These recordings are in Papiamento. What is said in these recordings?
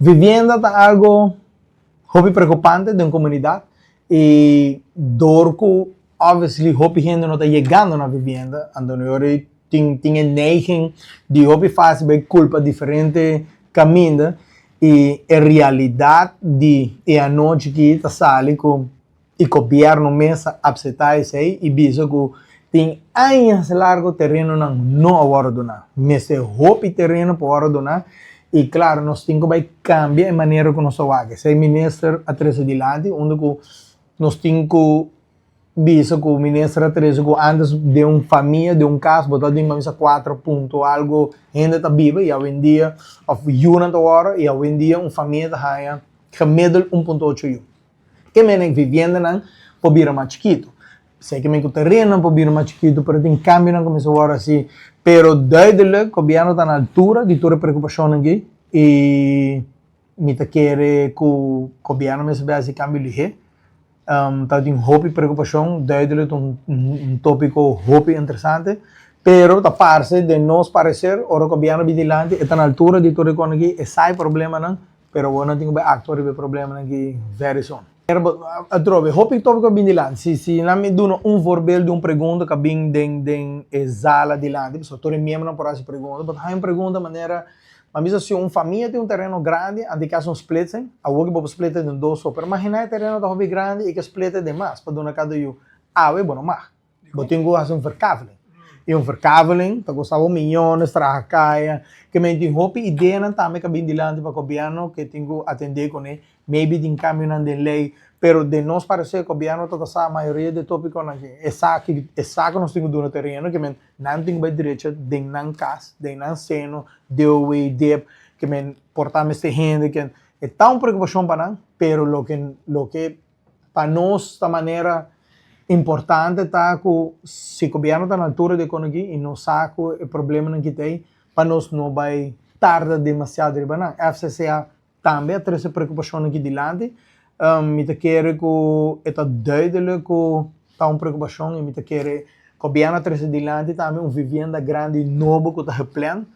Vivienda ta algo hopi preocupante den comunidad y door cu obviously hopi hende no ta yegando na vivienda, anto tin e neiging di hopi facil bay culpa diferente caminda. Y e realidad di e anochi aki ta sali cu e gobierno mes a acepta esey y bisa cu tin aña largo terenonan no a wordo duna. Mester hopi tereno pa wordo duna y claro, nos tin cu bay cambia e manera cu nos ta wak. Esey minister a trece dilanti, unda cu nos tin cu bisa cu minister a trece cu antes di un famia, di un cas, bo ta tin bisa 4 punto algo hende ta biba y awendia, of yiunan ta wor, y awendia un famia ta haya gemiddeld 1.8 yiu. Kemen viviendanan por bira mas chikito. Sei kemen cu tereno por bira mas chikito, pero tin cambionan cuminsa awor asina. Pero duidelijk, gobierno ta na altura di tur e preocupacion aki y mi ta kere cu gobierno mes bay haci cambio lihe. Ta tin hopi preocupacion, duidelijk un topico hopi interesante, pero ta parce di nos parecer, ora gobierno bin dilanti, ta na altura di tur e cos aki, esey problemanan, pero bo no tin cu actua riba e problemanan aki very soon. Atrobe, hopi topico bin dilanti. Si laga mi duna un voorbeeld di un pregunta cu bin den e sala dilanti, so tur miembro por haci pregunta, but hay un pregunta manera, ma bisa si un famia tin un tereno grandi, anto kier un splitsing, awor cu bo split den dos so, pero imagina e tereno ta hopi grandi y kier split den mas, pa duna cada yiu. Ah, we, bueno, maar, bo tin cu haci un verkaveling. Y un verkaveling, ta costa miyones, traha caya, kemen tin hopi ideanan tambe cu bin dilanti pa gobierno cu tin cu atende cu ne, maybe tin cambio den ley, pero di nos parecer gobierno ta sa mayoria di topiconan aki. Esaki nos tin cu duna tereno, kemen nan tin bay derecho den nan cas, den nan seno, DOW, DIP, kemen por ta mester hende, cu ta un preocupacion pa nan, pero loke pa nos ta manera importante ta cu si gobierno ta na altura di cos aki y nos sa cu e problemanan cu tin, pa nos no bay tarda demasiado riba nan. FCCA tambe a trece preocupacion aki dilanti. Mi ta kere cu ta duidelijk cu ta un preocupacion y mi ta kere gobierno a trece dilanti tambe un vivienda grandi nobo cu ta gepland.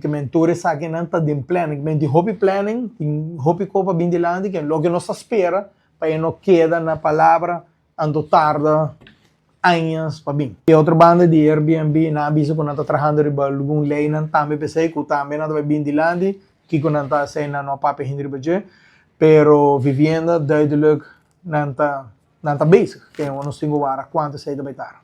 Kemen tur esakinan ta den planning. Kemen tin hopi planning, tin hopi cos pa bin dilanti, cu loke nos ta spera pa no keda na palabra anto tarda aña pa bin. E otro banda di Airbnb nan a bisa cu nan ta trahando riba algun leynan tambe p'esey cu tambe nan ta bay bin dilanti, kico nan ta haci nan no a papia hende riba dje, pero vivienda duidelijk nan ta bezig. Cu nos tin cu wara cuanto esey ta bay tarda.